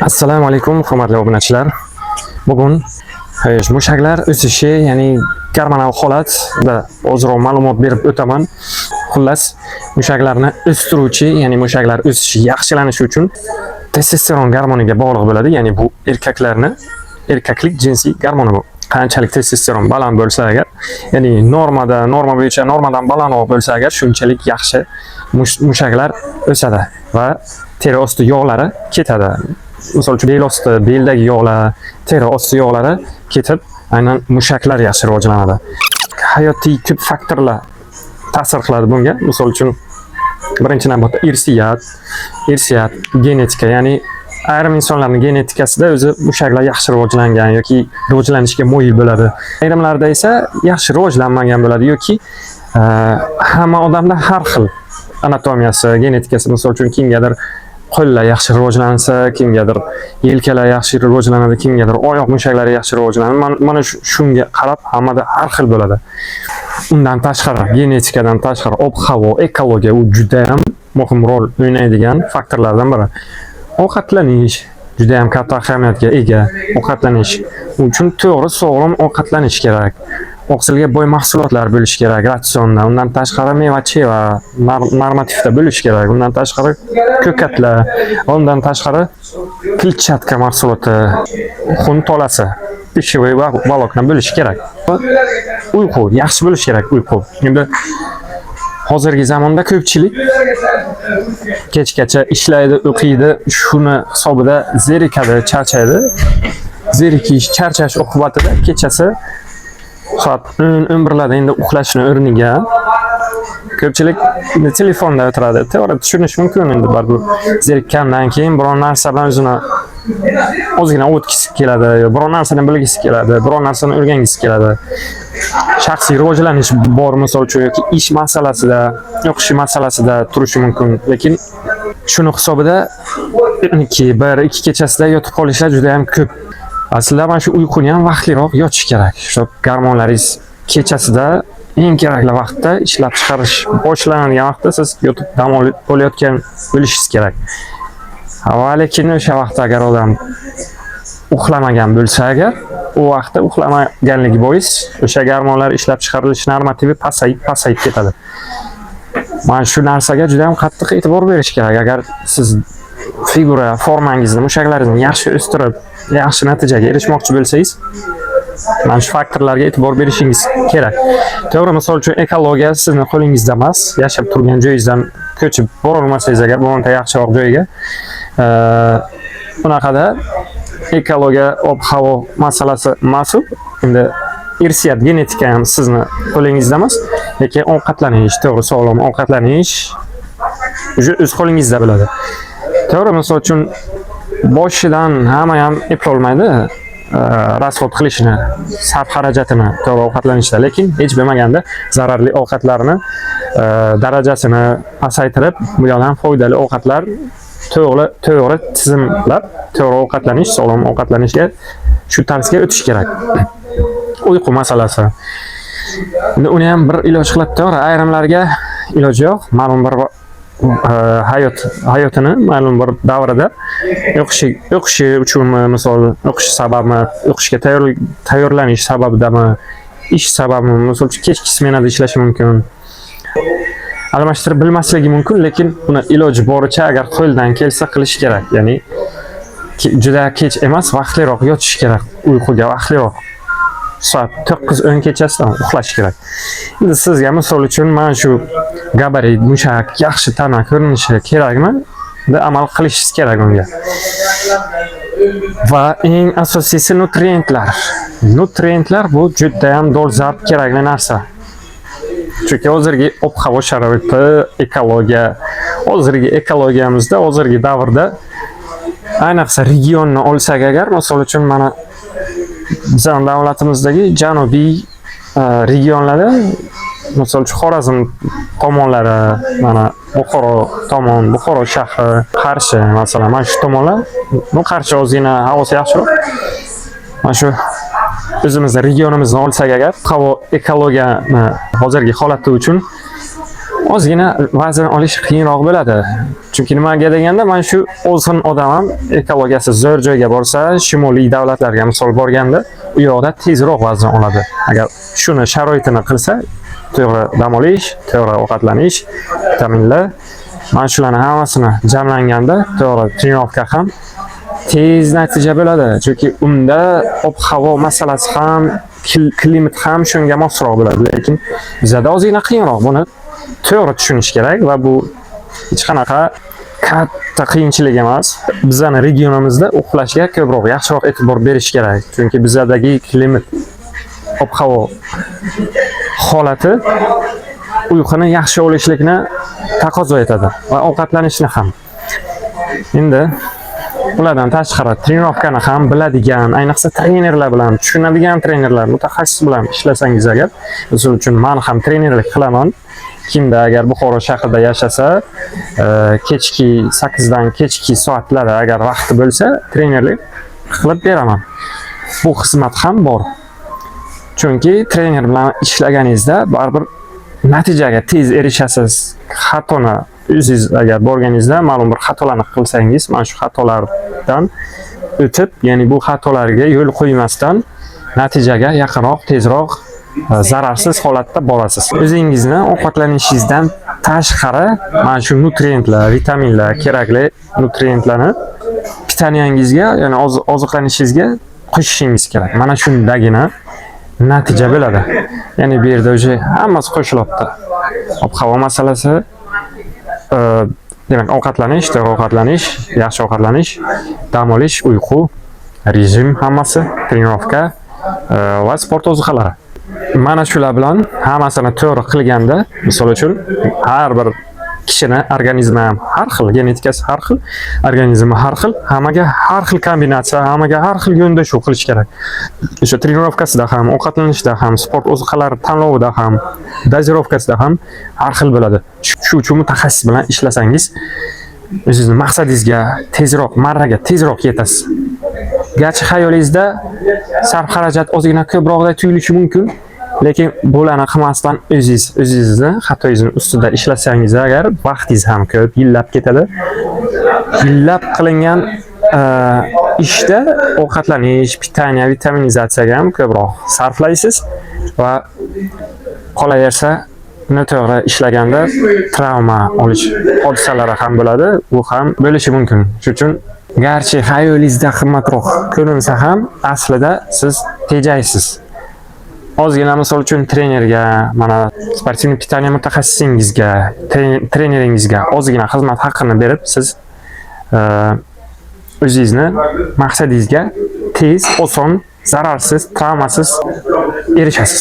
Assalomu alaykum, hurmatli obunachilar. Bugun mushaklar o'sishi, ya'ni gormonal holatda ozroq ma'lumot berib o'taman. Xullas, mushaklarni o'stiruvchi, ya'ni mushaklar o'sishi yaxshilanishi uchun testosteron gormoniga bog'liq bo'ladi. Ya'ni bu erkaklarni erkaklik jinsiy gormoni bu. Qanchalik testosteron baland bo'lsa agar, ya'ni normada, norma bo'yicha normadan balandroq bo'lsa agar, shunchalik yaxshi mushaklar o'sadi va teri osti yog'lari ketadi. Misol uchun, bel osti, beldagi yog'lar, teri osti yog'lari ketib, aynan mushaklar yaxshi rivojlanadi. Hayotiy ko'p faktorlar ta'sir qiladi bunga. Misol uchun, birinchi navbatda irsiyat, genetika, ya'ni ayrim insonlarning genetikasida o'zi mushaklar yaxshi rivojlangan yoki rivojlanishga moyil bo'ladi. Ayrimlarda esa yaxshi rivojlanmagan bo'ladi yoki hamma odamda har xil anatomiyasi, genetikasi, misol uchun, kimgadir qo'llar yaxshi rivojlansa, kimgadir yelkalar yaxshi rivojlanadi, kimgadir oyoq mushaklari yaxshi rivojlanadi. Mana shunga qarab hammada har xil bo'ladi. Undan tashqari, genetikadan tashqari, ob-havo, ekologiya, u juda ham muhim rol o'ynaydigan faktorlardan biri. Ovqatlanish juda ham katta ahamiyatga ega. Ovqatlanish uchun to'g'ri, sog'lom ovqatlanish kerak. Oqsilga boy mahsulotlar bo'lishi kerak ratsionda. Undan tashqari meva-cheva normativda bo'lishi kerak. Undan tashqari ko'katlar, undan tashqari kletchatka mahsuloti, xun tolasi, пищевой волокна bo'lishi kerak. Uyqu yaxshi bo'lishi kerak, uyqu. Endi hozirgi zamonda ko'pchilik kechgacha ishlaydi, o'qiydi, shuni hisobida zerikadi, charchaydi. Zerikish, charchash oqibatida kechasi soat 10, 11 larda endi uxlashni o'rniga ko'pchilik endi telefonda o'tiradi. To'g'ri, tushunish mumkin, endi baribir zerikkandan keyin biron narsa bilan o'zini ozgina o'tkisi keladi, yo biron narsani bilgisi keladi, biron narsani o'rgangisi keladi. Shaxsiy rivojlanish bor, misol uchun, yoki ish masalasida, o'qish masalasida turishi mumkin. Lekin shuni hisobida 12, 1, 2 kechasida yotib qolishlar juda ham ko'p. Aslida mana shu uyquni ham vaqtliroq yotish kerak. Shu gormonlaringiz kechasida eng kerakli vaqtda ishlab chiqarish boshlanadigan vaqtda siz yotib dam olayotgan bo'lishingiz kerak. Va lekin o'sha vaqtda agar odam uxlamagan bo'lsa agar, u vaqtda uxlamaganligi bois o'sha gormonlar ishlab chiqarilish normativi pasayib, pasayib ketadi. Mana shu narsaga juda ham qattiq e'tibor berish kerak. Agar siz figura, formangizni, mushaklaringizni yaxshi o'stirib, yaxshi natijaga erishmoqchi bo'lsangiz, mana shu faktorlarga e'tibor berishingiz kerak. To'g'ri, misol uchun, ekologiya sizni qo'lingizda emas, yashab turgan joyingizdan ko'chib borolmasangiz agar bironta yaxshiroq joyga, unaqada ekologiya, ob-havo masalasi emas u. Endi irsiyat, genetika ham sizni qo'lingizda emas, lekin ovqatlanish, to'g'ri, sog'lom ovqatlanish уже o'z qo'lingizda bo'ladi. To'g'ri, misol uchun, boshidan hamma ham eplolmaydi расход qilishini, sarf xarajatini to'g'ri ovqatlanishda, lekin hech bo'lmaganda zararli ovqatlarni darajasini pasaytirib, bu yoqdan foydali ovqatlar to'g'ri tizimlab, to'g'ri ovqatlanish, sog'lom ovqatlanishga, shu tarzga o'tish kerak. Uyqu masalasi. Endi uni ham bir iloj qilib, to'g'ri, ayrimlarga iloji yo'q, ma'lum bir hayotini ma'lum bir davrida o'qishi uchunmi, misol, o'qish sababmi, o'qishga tayyorlanish sababidami, ish sababimi, misol uchun, kechki smenada ishlashi mumkin, almashtirib bilmasligi mumkin, lekin uni iloji boricha, agar qo'ldan kelsa, qilish kerak. Ya'ni juda kech emas, vaqtliroq yotish kerak uyquga, vaqtliroq, soat 9-10 kechasidan uxlash kerak. Endi sizga, misol uchun, mana shu gabarit, mushak, yaxshi tana ko'rinishi kerakmi? Endi amal qilishingiz kerak unga. Va eng asosiysi nutrientlar. Nutrientlar bu juda ham dolzarb kerakli narsa. Chunki hozirgi ob-havo sharoiti, ekologiya, hozirgi ekologiyamizda, hozirgi davrda, ayniqsa regionni olsak agar, misol uchun, mana bizning davlatimizdagi janubiy regionlarda, misol uchun, Xorazm tomonlari, mana Buxoro tomon, Buxoro shahri, Qarshi, masalan, mana shu tomonlar, ну, Qarshi ozgina havosi yaxshiroq. Mana shu o'zimizni regionimizni olsak agar, havo, ekologiyani hozirgi holati uchun ozgina vazn olish qiyinroq bo'ladi. Chunki Chunki nimaga deganda, mana shu ozg'in odam ham ekologiyasi zo'r joyga borsa, shimoliy davlatlarga misol borganda, u yoqda tezroq vazn oladi. Agar shuni sharoitini qilsa, to'g'ri dam olish, to'g'ri ovqatlanish, vitaminlar, mana shularni hammasini jamlanganda, to'g'ri тренировка ham tez natija bo'ladi. Chunki unda ob-havo masalasi ham, климат ham shunga mosroq bo'ladi. Lekin bizada ozgina qiyinroq. Buni to'g'ri tushunish kerak va bu hech qanaqa katta qiyinchilik emas. Bizani regionimizda uxlashga ko'proq, yaxshiroq e'tibor berish kerak. Chunki bizadagi климат, ob-havo holati uyquni yaxshi olishlikni taqozo etadi va ovqatlanishni ham. Endi ulardan tashqari тренировка ni ham biladigan, ayniqsa trenerlar bilan, tushunadigan trenerlar, mutaxassis bilan ishlasangiz agar, misol uchun, man ham trenerlik qilaman. Kimda agar Buxoro shahrida yashasa, kechki 8 dan kechki soatlarda agar vaqti bo'lsa, trenerlik qilib beraman. Bu xizmat ham bor. Chunki trener bilan ishlaganingizda baribir natijaga tez erishasiz. Xatoni o'zingiz agar borganingizda ma'lum bir xatolarni qilsangiz, mana shu xatolardan o'tib, ya'ni bu xatolarga yo'l qo'ymasdan natijaga yaqinroq, tezroq, zararsiz holatda borasiz. O'zingizni ovqatlanishingizdan tashqari mana shu nutrientlar, vitaminlar, kerakli nutrientlarni питания ngizga, ya'ni oziqlanishingizga qo'shishingiz kerak. Mana shundagina natija bo'ladi. Ya'ni bu yerda уже hammasi qo'shilyapti. Ob-havo masalasi, demak, ovqatlanish, to'g'ri ovqatlanish, yaxshi ovqatlanish, dam olish, uyqu, rejim hammasi, тренировка va sport ozuqalari. Mana shular bilan hammasini to'g'ri qilganda, misol uchun, har bir kishini organizmi ham har xil, genetikasi har xil, organizmi har xil, hammaga har xil kombinatsiya, hammaga har xil yondashuv qilish kerak. O'sha тренировка sida ham, ovqatlanishda ham, sport ozuqalari tanlovida ham, дозировка sida ham har xil bo'ladi. Shu uchun mutaxassis bilan ishlasangiz, o'zingizni maqsadingizga tezroq, marraga tezroq yetasiz. Garchi xayolingizda sarf xarajat ozgina ko'proqday tuyulishi mumkin, lekin bularni qilmasdan o'zingiz o'zingizni xatoyingizni ustida ishlasangiz agar, vaqtingiz ham ko'p, yillab ketadi. Yillab qilingan ishda ovqatlanish, питание, vitaminizatsiyaga ham ko'proq sarflaysiz va qolaversa, noto'g'ri ishlaganda travma olish hodisalari ham bo'ladi. Bu ham bo'lishi mumkin. Shuning uchun garchi xayolingizda qimmatroq ko'rinsa ham, aslida siz tejaysiz. Ozgina, misol uchun, trenerga, mana спортивный питание mutaxassisingizga, treneringizga ozgina xizmat haqini berib, siz o'zingizni maqsadingizga tez, oson, zararsiz, travmasiz erishasiz.